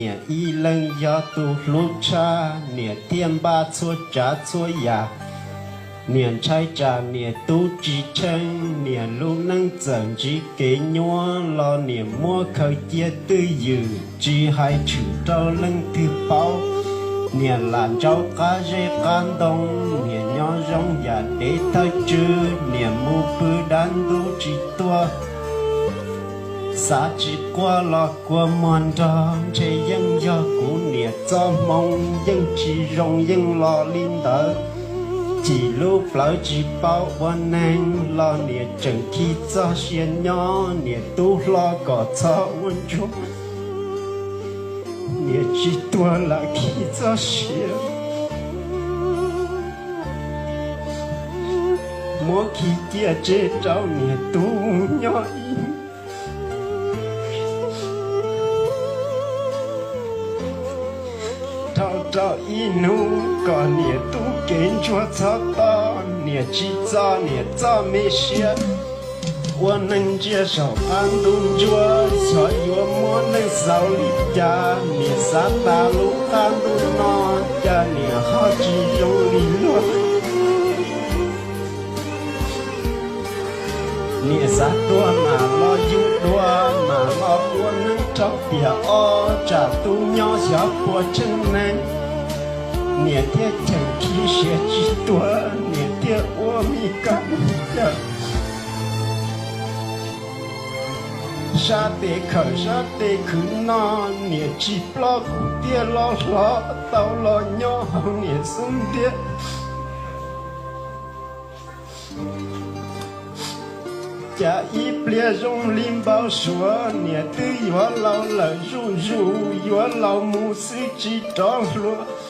Niam ib leeg yog tus hlub tshaj, niam thiaj npaj txhua tsav txhua yam. Niam ntshai tsam niam tub tsis tsheej, niam lub neej txawm ntsib kev nyuaj los niam muab khaws cia twj ywm, tsis hais tshwm rau leej twg paub. Niam lam ntsaub qab zej qab ntoo, niam nyob zoo yam dev thawj tswv, niam mus pw dab ntub tsis tuaj. Xav tsis quaj los kua muag nrog, ntshe yeej yog kuv niam txoj hmoo yeej tsis zoo yeej los li ntawd. Chim lub plawv tsis paub ua neeg los niam tseem khi txoj sia nyob, niam tub hlob kom txhob ua ntsuag, niam tsis tuag lam khi txoj sia. Muab khi cia tseg rau niam tub nyob ib dhau rau ib hnub, kom niam tub kev ntsuag txhob toj, niam tsis txo niam txoj me siab. Ua neeg ntsia saum qab ntuj ntsuab, xyov yuav muab neej xaus li cas, niam xav tas lub qab ntuj no, cas niam ho tsis zoo li luag. Niam xav tuag mam los yug dua, mam los ua neej rau tiam ob, tsam tub nyob xyov puas tsheej neeg. Niam thiaj cheem khi sia tsis tuag, niam thiaj ua me kab yawm sab tes khawm sab tes khwv no, niam tsis ploj kuv thiaj los hlob tau los nyob hauv niam xub ntiag. Cas ib pliag zoo li npau suav, niam twb yuav laus lawm zuj zus, yuav laus mus xwb tsis rov hluas.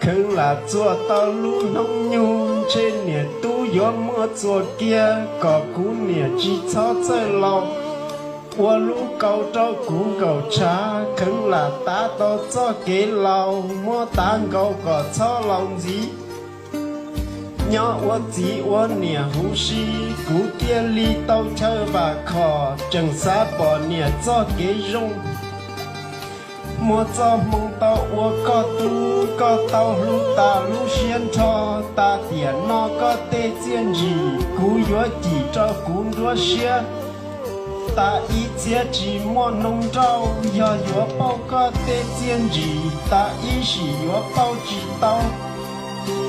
Kheev lam txuas tau lub hnub nyoog, ntshe niam tub yuav muab txuas kiag, kom kuv niam tsis txhob txawj laus. Ua lub kaus rau kuv nkaum tshav, kheev lam tav tau txoj kev laus, muab tav nkaus kom txhob laus ntxiv. Nyob ua txiv ua niam huv si, kuv thiaj li tau chaw vam khom, tseem xav pom niam txoj kev zoo. Muaj txoj hmoo tau ua koj tub, koj tau hlub tas lub siab nrho, tas tiam no koj tej txiaj ntsim, kuv yuav cim rau kuv nruab siab. Tas ib txhiab tsis muaj noob nrauj, yog yuav pauj koj tej txiaj ntsim, tas ib sim yuav pauj tsis tau.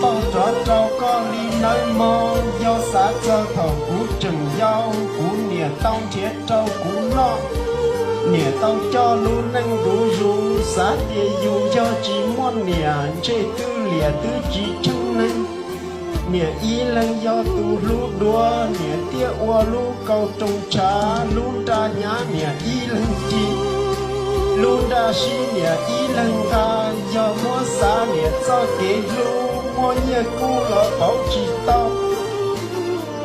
Pauj rov rau koj li nawb mog, yog xav txog thaum kuv tseem yau, kuv niam tau nrhiav rau kuv noj. Niam tau coj lub neej ntu zus, xav tias yus yog tsis muaj niam, ntshe twb liam twb tsis tsheej neeg. Niam ib leeg yog tus hlub dua, niam thiaj ua lub kaus roos tshav, lub nra hnyav niam ib leeg ris, lub nra sib niam ib leeg nqa. Yog muab xav niam txoj kev hlub, muaj nyiaj kub los pauv tsis tau.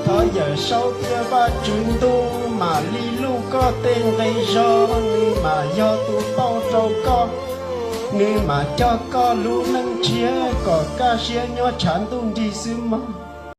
Thov yawm saub thiab Vajtswv ntuj, mam li luj koj tej nqi zog, nws mam yog tus pauj rau koj, nws mam coj koj lub neej tshiab, kom kaj siab nyob tshav ntuj nrig xwb mog.